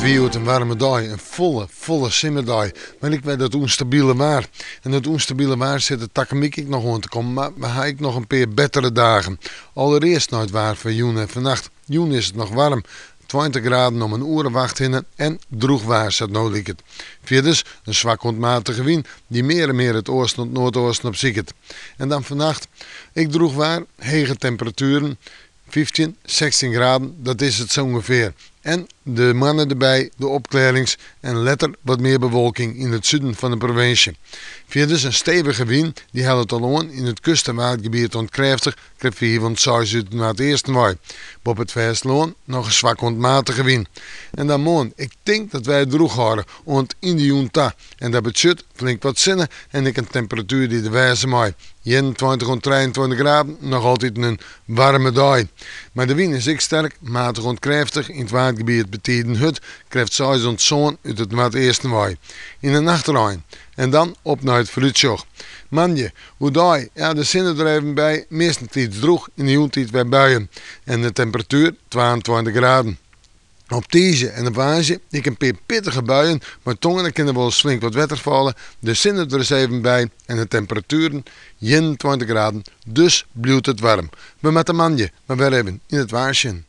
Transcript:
wie hjoed in waarme dei, in folle, folle simmerdei. Mar ek wer dat ûnstabile waar. En dat ûnstabile waar sit der takom wike ek noch oan te kommen, mar we ha ek noch in pear bettere dagen. Allerearst nei it waar foar jûn en fannacht. Jûn is it noch waarm, 20 graden om in oere of acht hinne en drûch waar sa't no liket. Fierders in swak oant matige wyn dy't mear en mear it oasten oant noardeasten opsiket. En dan fannacht ek drûch waar, hege temperatueren, 15, 16 graden, dat is it sa ûngefear. En de moanne derby, de opklearrings en letter wat mear bewolking yn it suden fan de provinsje. Fierders in stevige wyn, dy hellet al oan yn it kust en waadgebiet oant krêftich, krêft 5 oant 6 út it noardeasten wei. Boppe it fêstelân noch in swak oant matige wyn. En dan moarn, ik tink dat wy it drûch hâlde oant yn de jûn ta. En dat betsjut flink wat sinne en ek in temperatuer dy't der wêze mei. 21 oant 23 graden, noch altyd in waarme dei. Mar de wyn is ek sterk, matich oant krêftich, yn it Waadgebiet betiden hurd, krêft 6 oant 7 út it noardeasten wei. Yn de nacht rein. En dan op nei it foarútsjoch. Moandei, oerdei, ja de sinne der even by, meastentiids drûch, yn de jûntiid wer buien. En de temperatuer 22 graden. Op tiisdei en op woansdei ek in pear pittige buien, mei tonger en kin der wolris flink wat wetter falle. De sinne der ris even by en de temperatueren 21 graden, dus bliuwt it waarm. We moatte moandei mar wer even yn it waar sjen.